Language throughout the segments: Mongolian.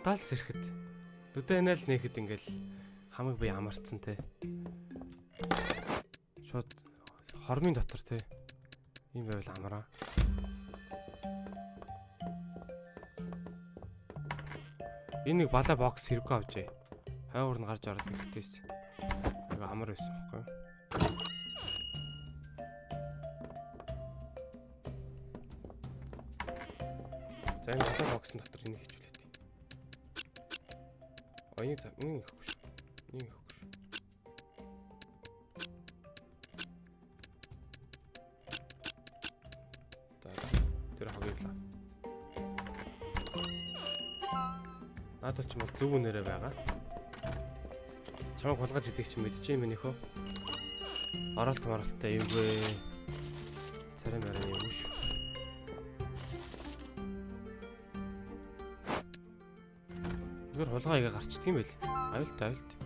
Одоо л сэрэхэд. Нүдэ инээл нээхэд ингээл хамаг би амарцсан те. Шууд хормын дотор те. Ийм байвал амараа. Энэ нэг балаа бокс хэрэггүй авчээ. Хойгуур нь гарч ороод хэрэгтэй байсан. Айгу амар байсан байхгүй юу? За энэ балаа боксын дотор энийг хийчихлээ тий. А энийг за энийг ихгүй шүү. Энийг ихгүй шүү. За тэр хогийг л. Наадвал ч юм бол зөв үнээрээ байгаа. Чамайг хулгаж идэх чинь мэдчихээн минийхөө. Оролт моролттой эвгүй. Царай марай эвгүй шүү. Тэгэхээр хулгай игээ гарчдаг юм байл. Аюултай аюултай.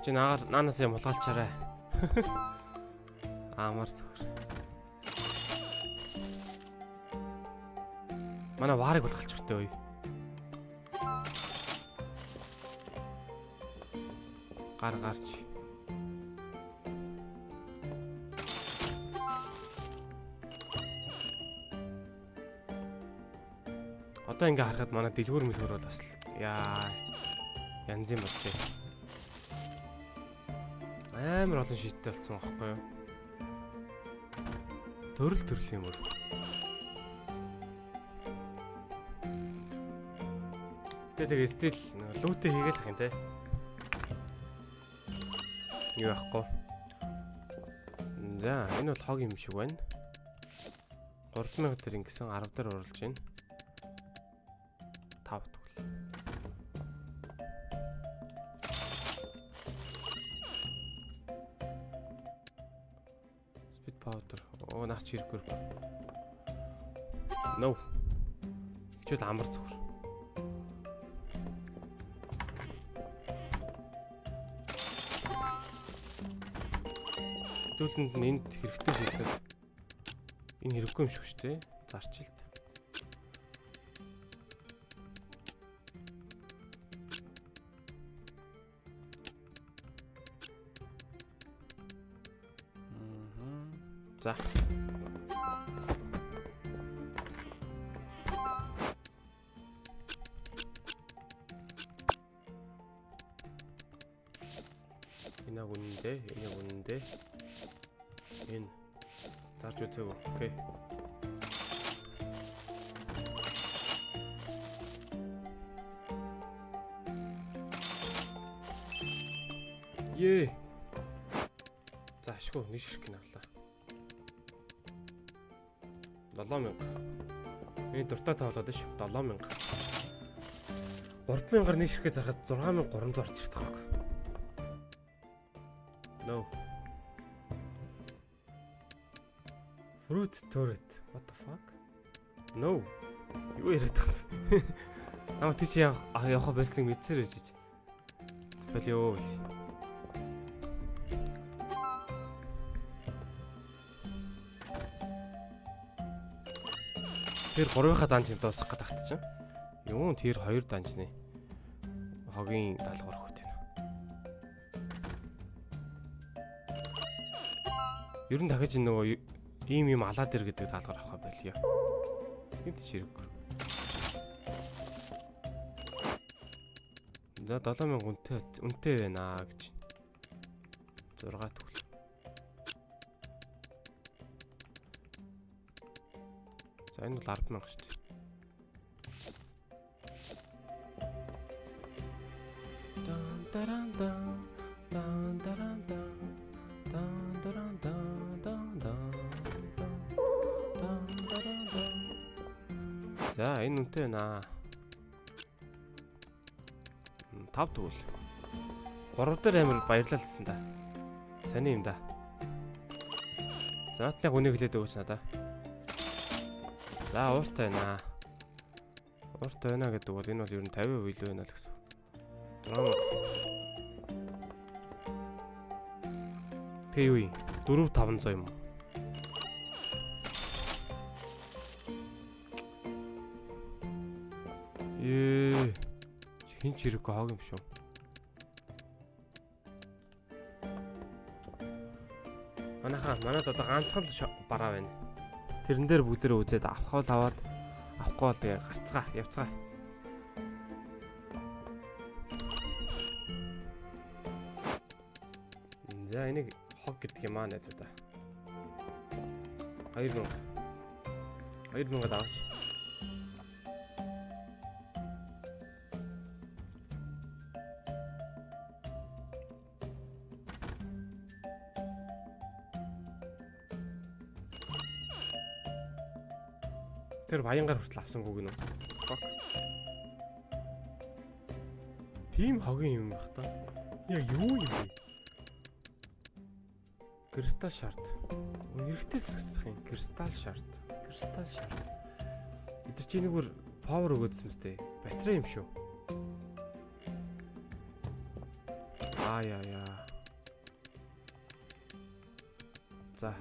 Чи наагаар наанаас юм хулгайлчаарай. Амар зөвхөр. Манай варыг хулгайлчих ой. Гар гарч. Одоо ингээ харахад манай дэлгүүр мэлгүүр бол бас яа янз юм болжээ. Амар олон шийдтэй болсон байхгүй юу? Төрөл төрлийн юм өөр. Гэтэ тэгээ стил лүүтээ хийгээл ах юм те. Юу яахгүй. За энэ бол хог юм шиг байна. 3000 дээр ингэсэн 10 дээр оруулж байна. 5 тэгвэл. Speed powder. Оо наач хэрэггүй. No. Хичээл амар зүгээр. Хэдүүлэнд нь энд хэрэгтэй шийдэл. Энэ хэрэггүй юм шиг шүү дээ. Зарчилт. За. Энэ үнэндээ, энэ үнэндээ. Энэ дарж үзээгүй. Окей. Ее. За ашгүй нэг ширхэг нь авлаа. 7000. Миний дуртай тавлаад шүү. 7000. 3000-аар нэг ширхэг зархад 6300 орж ирдэг байхгүй. No. Fruit turret. What the fuck? No. Юу яриад байгаа юм бэ? Намайг тийч явах байсныг мэдсээр байж. Болио. Тэр 3-ынхаа данжин дуусгах гэдэг тагт чинь. Юун тэр 2 данжны хогийн даалгавар өгөх юм. Ер нь дахиж нөгөө ийм юм алаад ир гэдэг даалгавар авах байлээ. Энд ч хэрэггүй. За 7000 үнэтэй байна гэж. 6 тэгвэл. За энэ бол 100000 шүү дээ. Дан даран дан дан даран дан дан даран дан дан дан дан даран дан. За энэ үнэтэй байна. 5 тэгвэл. 3 дээр амар баярлалцсан да. Сони юм да. За наадныг үнийг хэлээд өгөөч надаа. За ууртай байна. Ууртай байна гэдэг бол энэ бол ер нь 50% илүү байна л гэсэн. 6000. Тэгээ юу юм? 4500 юм уу? Ээ. Хин ч хэрэггүй хог юм шүү. Манайхаа манад одоо ганцхан л бараа байна. Тэрэн дээр бүгдээрээ үзээд авах бол аваад авахгүй бол тэгээ гарцгаа явцгаа. За энийг хог гэдэг юм аа найзуудаа. 2000. 2000-ад аваач. Тэр баянгаар хүртэл авсангүй гинөө. Fuck. Тийм хогийн юм байх та. Яг юу юм бэ? Crystal shard. Хэрэгтэй сэтгэх юм. Crystal shard. Crystal shard. Эдгээр чи нэгүр power өгөөдсөн мэт. Батарей юм шүү. Аа яа яа. За,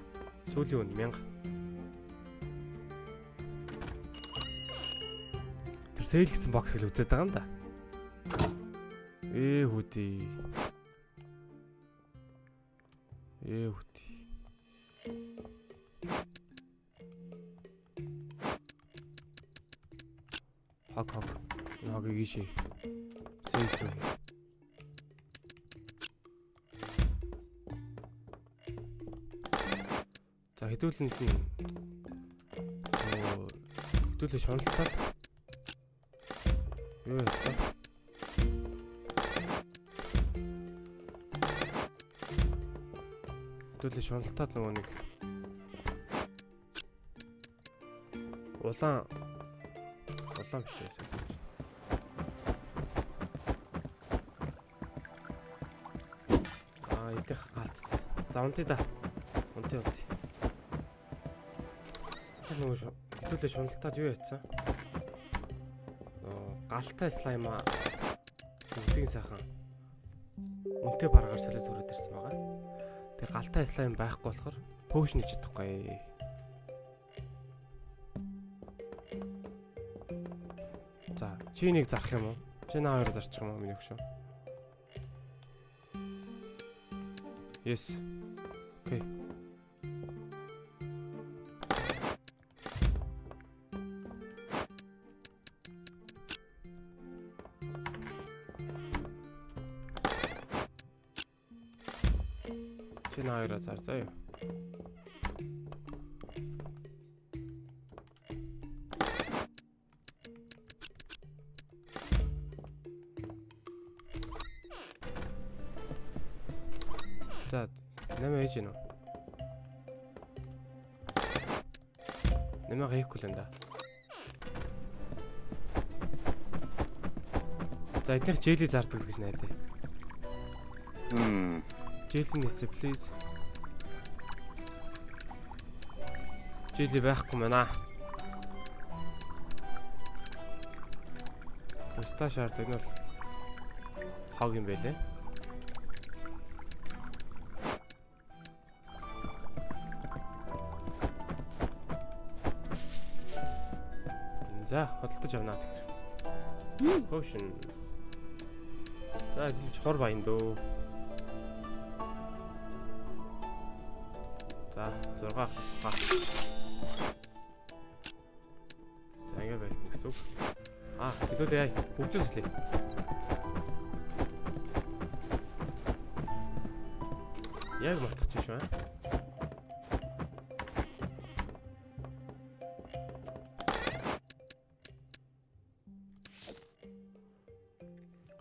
сүүлийн үн 1000. Тэр sale гдсэн box л үзээд байгаа юм да. Ээ хөдий. Ээ хөдий. Хог хог. Энэ хогийг ийшээ. Sale рүү. За хэдүүлэн нь хэдүүлээ шуналтаад юу яцсан? Хэдүүлээ шуналтаад нөгөө нэг улаан улаан биш ээ. Аа идэх гаалттай. За унтъя да. Унтъя унтъя. Тэр нөгөө хэдүүлээ шуналтаад юу яцсан? Галтай слайм аа бүгдийг сайхан үнтэй баргаар солиод өрөөд ирсэн байгаа. Тэгээ галтай слайм байхгүй болохоор potion хийж чадахгүй. За, чи нэг зарах юм уу? Чи наа хоёр зарчих юм уу миний хөшөө? Yes. Okay. Чи наа хоёроо зар заа юу? За, 8 ээж гинөө. 8 хийхгүй л энэ да. За, эднийх jelly зардаг гэж найдаа. Jelly нээсэ please. Jelly байхгүй мэнэ. Crystal shard энэ бол хог юм байлээ. За, худалдаж авнаа тэгэхээр. Potion. За, энэ чухар баян дөө. За, 6 га. За, ингэ байлна гэсэн үг. Аа, хэдүүлээ яа. Хөгжөөс лээ. Яг мартчих шүү аа.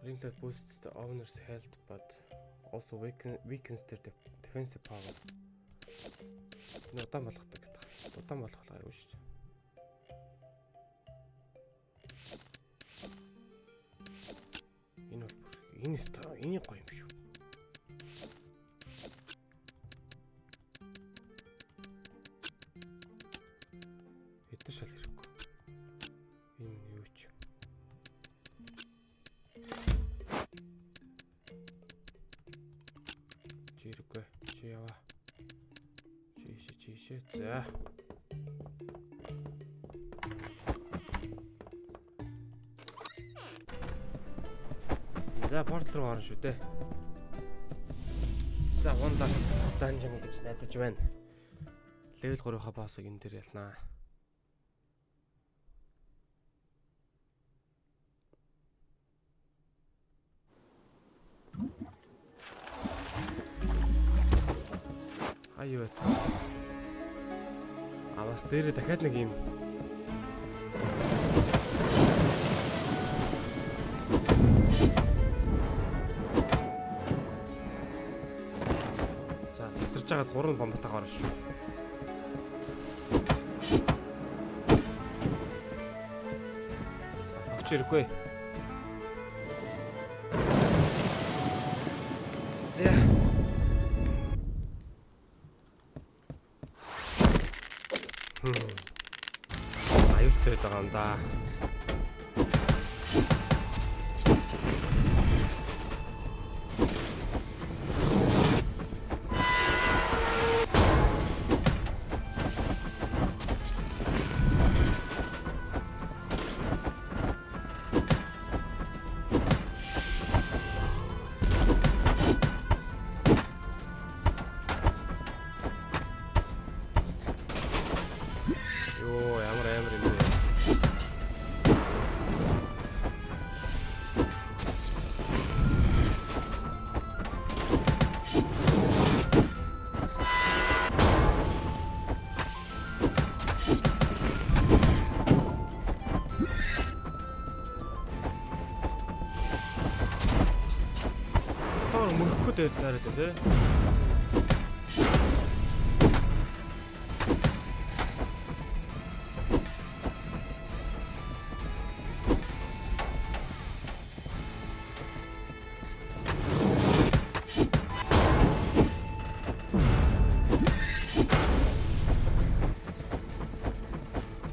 Ring that boosts the owner's health but also weakens their defensive power. Энэ удаан болгодог гэдэг. Удаан болгох аюу шүү дээ. Энэ бол энэ энэ гоё юм шүү. Эдгээр шал хэрэггүй. Энэ юу ч. Чи хэрэггүй. Чи яваа. Тийшээ. За. За, портал руу орно шүү дээ. За, one last dungeon гэж найдаж байна. Level 3-ийнхаа boss ыг энэ дээр ялнаа. Аюу яцгаа. А, бас дээрээ дахиад нэг юм. За, татарч хагаад гурван бомбтайгаа орно шүү. За, огч ирэхгүй. За. Аюултай байгаа юм да. Йоо, ямар амар юм бэ? Тоор мөрөхгүй дээр нараад тий.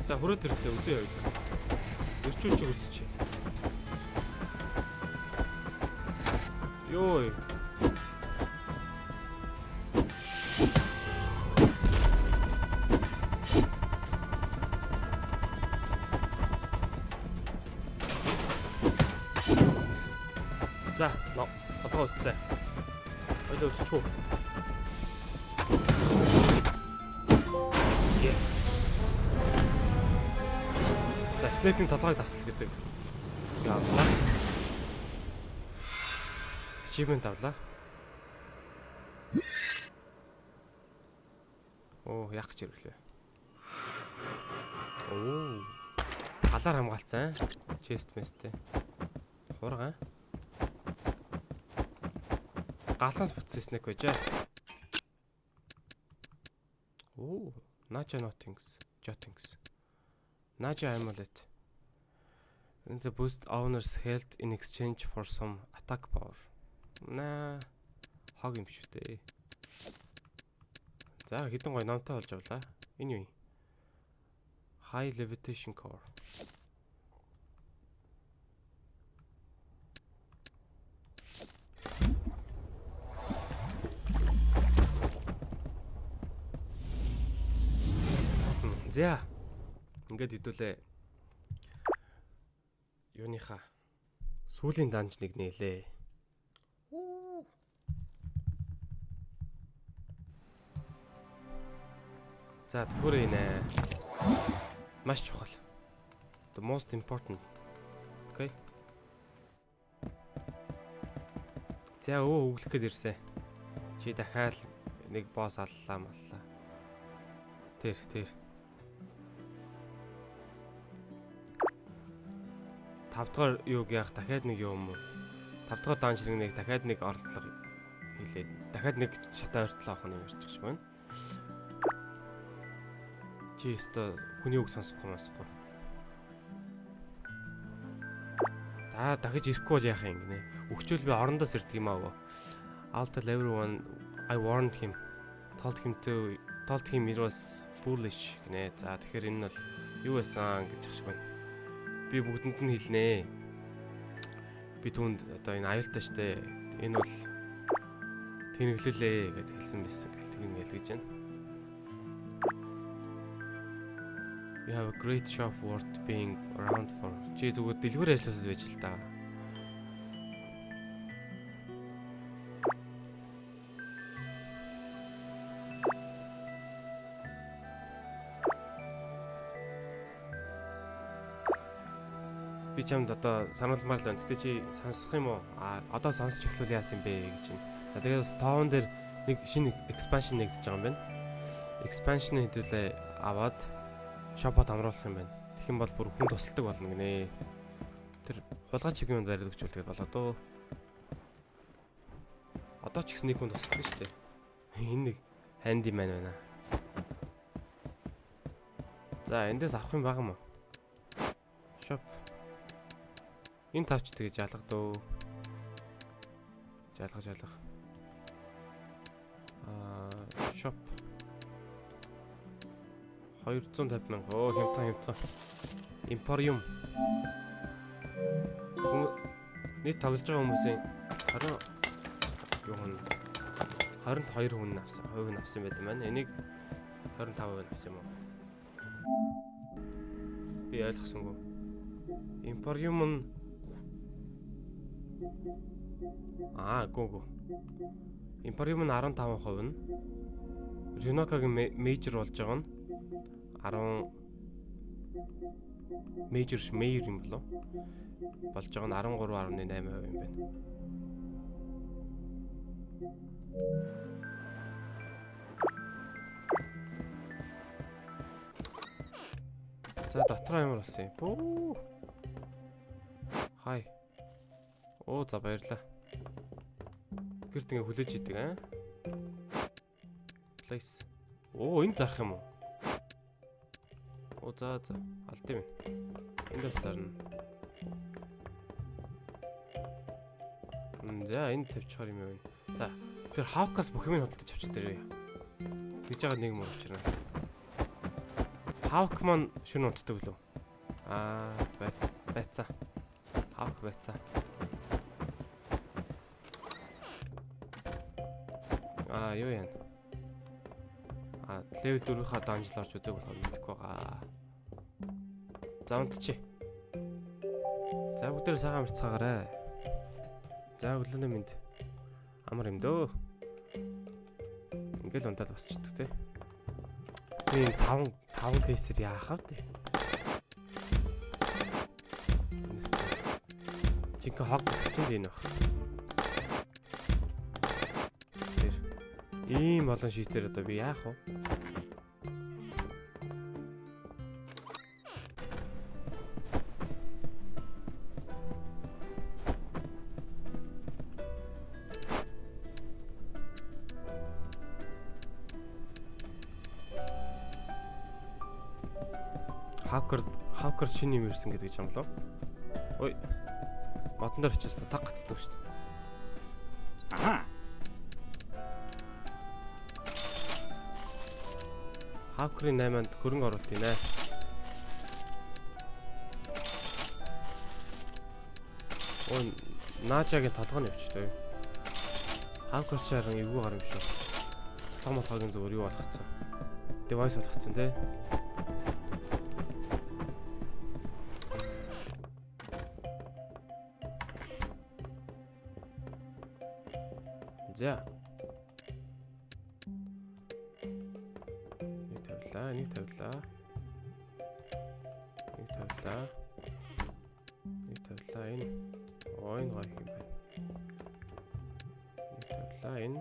За, хүрээд ирлээ, үзээ явъя. Ирчүүч үзчихье. Йой. За, но толгой үлдсэн. Хоёул үлдчихүү. Yes. За, Snake ийн толгойг тасал гэдэг. Явлаа. Achievement авлаа. Оо, яах гэж ирэхлээ. Оо. Галаар хамгаалцсан. Chest мэстэй. Хурган. Галанс бүтсэн snake байжээ. Оо, Naja Notings, Jotings. Naja amulet. In the boost owner's health in exchange for some attack power. Наа, хог юм шүү дээ. За, хэдэн гоё номтой болж авлаа. Энэ юу юм? High levitation core. За. Ингээд хэдүүлээ. Юуныхаа сүүлийн dungeon ыг нээлээ. За, түлхүүрээ инэ. Маш чухал. The most important. Okay. За, өө өглөх гээд ирсэн. Чи дахиад нэг boss аллаа маллаа. Тэр тэр. Тавдугаар юуг яах, дахиад нэг юм уу? Тавдугаар dungeon нэг дахиад нэг оролдлого хийлээд дахиад нэг шатаа ойртлоо авах юм ярьчих шиг байна. Чи өстой хүний үг сонсохгүй масахгүй. За, дахиж ирэхгүй бол яах юм гинэ. Өгчөөл би орондоос ирдэг юм аа. I'll tell everyone I warned him. Told him it was foolish гинэ. За, тэгэхээр энэ нь бол юу байсан гэж ах шиг байна. Би бүгдэнд нь хэлнэ. Би түүнд одоо энэ аюултай штэ. Энэ бол тэнэглэлээ гэд хэлсэн байсан гэл тэгнэ гэл гэж байна. You have a great shop worth being around for. Чи зүгээр дэлгүүр ажиллуулаад байж л та. Би чамд одоо сануулмаар л байна. Гэтэ чи сонсох юм уу? А одоо сонсч эхлүүл яасан бэ гэж байна. За тэгээд бас тоон дээр нэг шинэ expansion нэгдэж байгаа юм байна. Expansion хэдүүлээ аваад shop-о дамруулах юм байна. Тэгэх юм бол бүр хүн тусалдаг болно гинэ. Тэр хулгай чиг юм бариад өгчүүл тэгээд болоо дөө. Одоо ч гэсэн нэг хүн тусалдаг шүү дээ. Энэ нэг handyman байна. За эндээс авах юм байгаа юм уу? Shop. Энэ тавч тэгэж ялга дөө. Жалга жалга. Аа, shop 250 мянга. Өө, хямдхан хямдхан. Emporium. Нийт тоглож байгаа хүмүүсийн 20 юу хүн 22 хүн нь авсан, хувь нь авсан байт юм байна. Энийг 25% нь авсан юм уу? Би ойлгосонгүй. Emporium нь аа, гүү гүү. Emporium нь 15% нь. Rinoka-гийн major болж байгаа нь 10 major mayor юм болов болж байгаа нь 13.8% юм байна. За дотроо ямар болсон юм? Бүү. Хай. Оо за баярлаа. Гэрт ингээ хүлээж идэг аа. Place. Оо энэ зарах юм уу? Оо за за алд юм. Энд бас зарна. За энд тавьчихаар юм байна. За тэр Hawk-аас бүх юм худалдаж авчих дээрээ. Гэж байгаа нэг мөр учраа. Hawk маань шөнө унтдаг лөө. Аа байцаа. Hawk байцаа. Аа юу яана? Аа level 4-ийнхаа dungeon орж үзег болохоор мэдэхгүй байгаа. За унтчих. За бүгдээр сайхан амарцгаагаарай. За өглөөний мэнд. Амар юм дөө. Ингээл унтаал босчдөг те. Би энэ 5 case ээр яах вэ? Жинхэнэ хог чинь энэ баг. Тэр ийм олон шийтээр одоо би яах вэ? Хакер шинэ юм ирсэн гэдэг юм болов. Ой. Модон дээр очиж таг гацдаг шүү дээ. Аха. Хакерын 8-нд хөрөнгө оруулалт хийнэ. Ой, Наажагийн толгой нь явчихлаа. Хакер ч харин эвгүй гар юм шүү. Толгой молгойн зүгээр юу болгоцсон. Девайс болгоцсон тий. За. Нэг тавилаа, нэг тавилаа. Нэг тавилаа. Нэг тавилаа энэ. Оо энэ гоё юм байна. Нэг тавилаа энэ.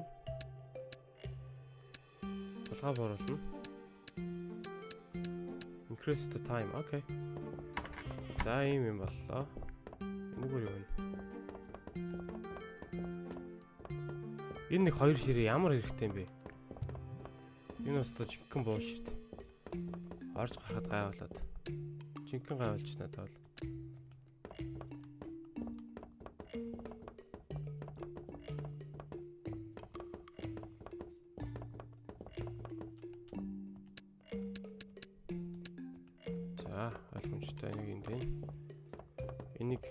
Булгаа боруулна. Increase the time. Okay. За ийм юм боллоо. Энэ бүр юу вэ? Энэ нэг хоёр ширээ ямар хэрэгтэй юм бэ? Энэ бас одоо жинхэнэ bullshit. Орж гарахад гай болоод. Жинхэнэ гай болж надад бол. За, ойлгомжтой нэг юм тийм. Энийг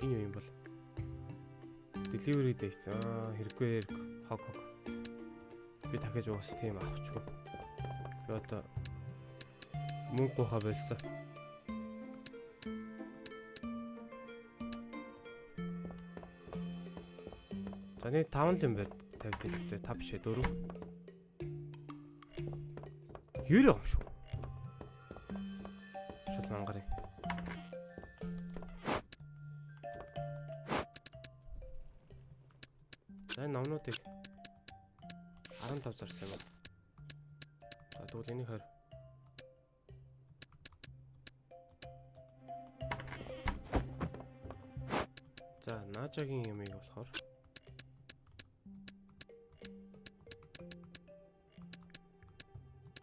энэ юу юм бол? Delivery date. Аа, хэрэггүй хэрэг. Хог хог. Би дахиж уус тийм авчихгүй. Би одоо мөнгө гуйхаа болсон. За, нэг 5 л юм байна. 50 тийм шүү дээ. 5 биш ээ, 4. Хэр юм шүү. Шул мангарыг. За, энэ номнуудыг 15 зарсан юм аа. За, тэгвэл энийг 20. За, Наажагийн юмыг болохоор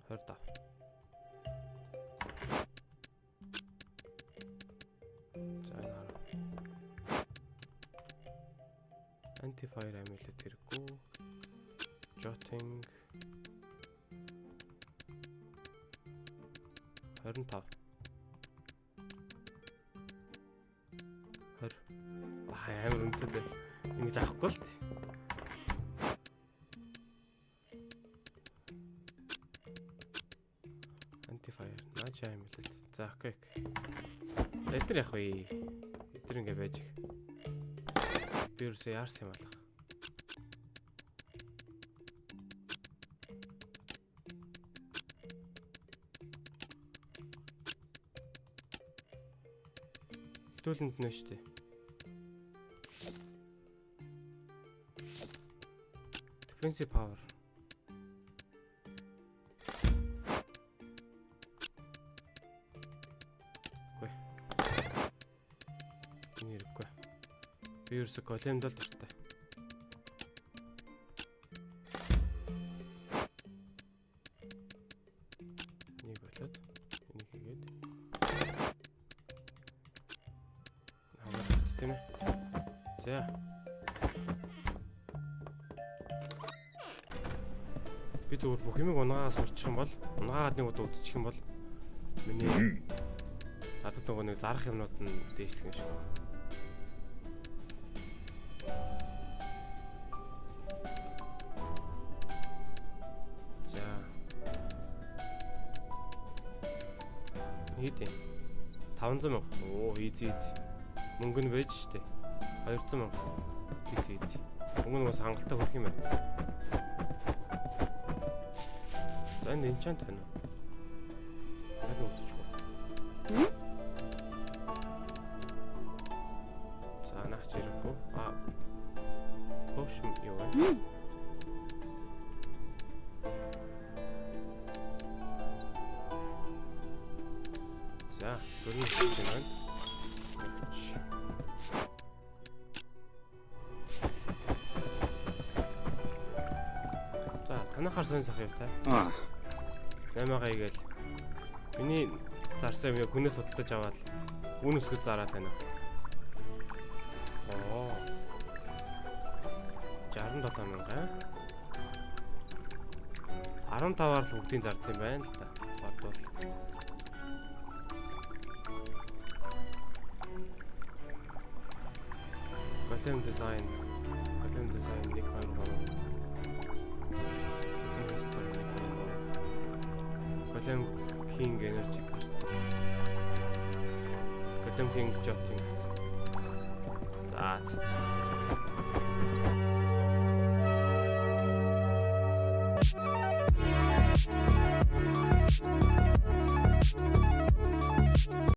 25. За, энэ 10. Anti-fire amulet хэрэггүй. Jotting 25. 20. Аа, амар үнэтэй дээ. Ингэж авахгүй л дээ. Anti-fire, Naja amulet. За, okay. Эдгээр явах вэ? Эдгээр ингэ байж их. Би ерөөсөө яарсан юм алга. Хэдүүлэнд нэ штэ. Defensive power. Үгүй. Энэ хэрэггүй. Би ерөөсөө големд л дуртай. Энийг болоод энийг хийгээд хаваад, тийм ээ. За. Би зөвхөн бүх юмыг унаагаа сурчих юм бол, унаагаад нэг удаа үдчих юм бол миний надад нөгөө нэг зарах юмнууд нь дээшлэх юм шиг байна. За. Хэд юм? 500 мянга. Оо, easy easy. Мөнгө нь байж штэ. 200 мянга. Easy easy. Мөнгө нь бас хангалттай хүрэх юм байна. За, энэ enchant байна уу? Яг үзчихв. За, наач ирэхгүй. А. Potion юу вэ? За, дөрөв юм байна. Өгч. За, танахаар сонь сах юм та. Аа. 8-ага игээл. Миний зарсан юм яг хүнээс худалдаж аваад үн өсгөж зараад байна. Оо. 67 мянга. 15-аар л бүгдийг зард юм байна л да. Бодвол. Golem design. Golem design 1 2 3. Golem history 1 2 3. Golem King Energy Crystal. Golem King Jottings. За, ц.